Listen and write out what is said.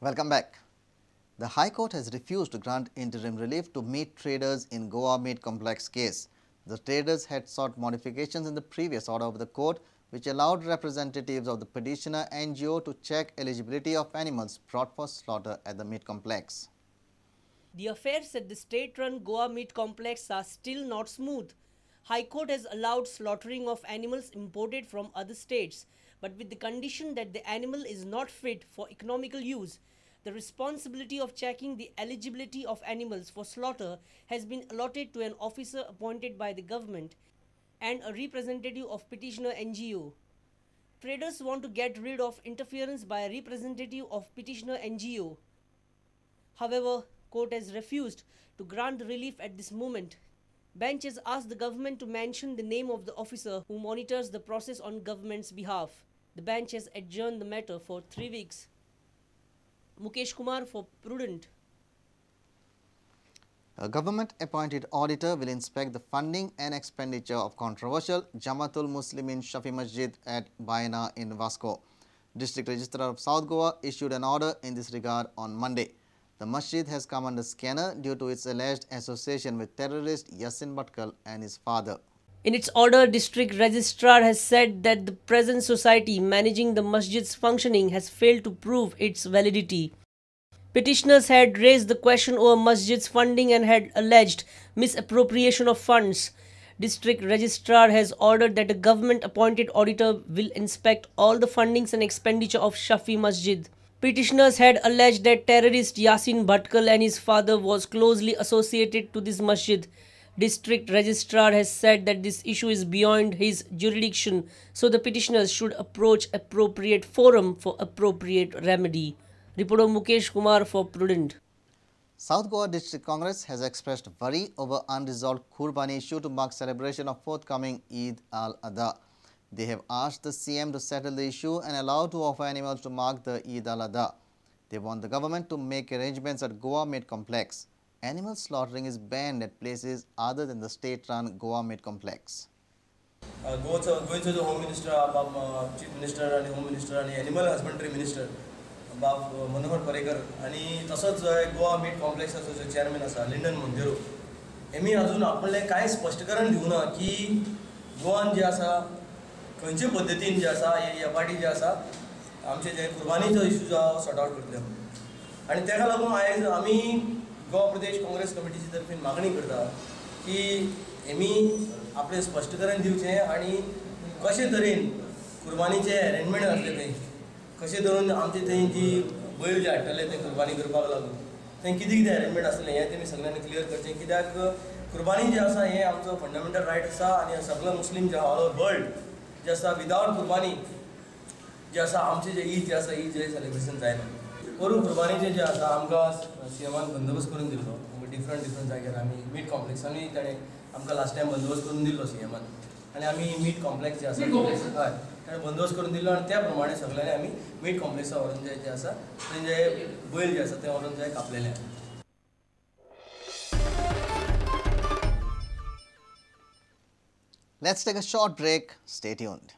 Welcome back. The High Court has refused to grant interim relief to meat traders in Goa Meat Complex case. The traders had sought modifications in the previous order of the court, which allowed representatives of the petitioner NGO to check eligibility of animals brought for slaughter at the meat complex. The affairs at the state-run Goa Meat Complex are still not smooth. High Court has allowed slaughtering of animals imported from other states, but with the condition that the animal is not fit for economical use. The responsibility of checking the eligibility of animals for slaughter has been allotted to an officer appointed by the government and a representative of petitioner NGO. Traders want to get rid of interference by a representative of petitioner NGO. However, court has refused to grant relief at this moment. Bench has asked the government to mention the name of the officer who monitors the process on government's behalf. The bench has adjourned the matter for 3 weeks. Mukesh Kumar for Prudent. A government-appointed auditor will inspect the funding and expenditure of controversial Jamatul Muslimin Shafi Masjid at Baina in Vasco. District Registrar of South Goa issued an order in this regard on Monday. The masjid has come under scanner due to its alleged association with terrorist Yasin Bhatkal and his father. In its order, District Registrar has said that the present society managing the masjid's functioning has failed to prove its validity. Petitioners had raised the question over masjid's funding and had alleged misappropriation of funds. District Registrar has ordered that a government-appointed auditor will inspect all the fundings and expenditure of Shafi Masjid. Petitioners had alleged that terrorist Yasin Bhatkal and his father was closely associated to this masjid. District Registrar has said that this issue is beyond his jurisdiction, so the petitioners should approach appropriate forum for appropriate remedy. Reporter Mukesh Kumar for Prudent. South Goa District Congress has expressed worry over unresolved Qurbani issue to mark celebration of forthcoming Eid al-Adha. They have asked the CM to settle the issue and allow to offer animals to mark the Eid al-Adha. They want the government to make arrangements at Goa Meat Complex. Animal slaughtering is banned at places other than the state-run Goa Meat Complex. गोंयचो जो home minister बाब chief minister आनी home minister आनी animal husbandry minister बाब मनोहर पर्रीकर आनी तसोच गोवा मीट कॉम्प्लेक्साचो जो chairman आसा लिंडन मोंतेरो हेमी अजून आपलें कांय स्पश्टीकरण दिवना की गोवान जे आसा खंयचे पद्दतीन जे आसा हे एफ I T जे आसा आमचे जे कुर्बानीचो इशू जो आसा सॉर्ट आवट करतले आनी ताका लागून आयज आमी गोवा प्रदेश काँग्रेस कमिटीचे तर्फेन मागणी करता की हेमी आपलें स्पश्टीकरण दिवचें आनी कशे तरेन कुर्बानीचें अरेंजमेंट जातलें थंय कशें धरून आमचे थंय जी बैल जे हाडटले ते कुर्बानी करपाक लागून थंय कितें कितें अरेंजमेंट आसतलें हें तेमी सगळ्यांनी क्लियर करचें कित्याक कुर्बानी जें आसा हें आमचो फंडामेंटल रायट आसा आनी सगळे मुस्लीम जे ऑल ओवर वर्ल्ड जे आसा विदावट कुर्बानी जे आसा आमचें जे ईद जे आसा ईद जे सेलिब्रेशन जायना. पोरूं कुर्बानीचें जें आसा आमकां सीएमान बंदोबस्त करून दिल्लो डिफरंट डिफरंट जाग्यार आमी मीट कॉम्प्लेक्सांनी ताणें आमकां लास्ट टायम बंदोबस्त करून दिल्लो सीएमान आनी आमी मीट कॉम्प्लेक्स जे आसा हय ताणें बंदोबस्त करून दिल्लो आनी त्या प्रमाणे सगळ्यांनी आमी मीट कॉम्प्लेक्सा व्हरून जे जे आसा तेंजे बैल जे आसा ते व्हरून जे कापलेले. Let's take a short break. Stay tuned.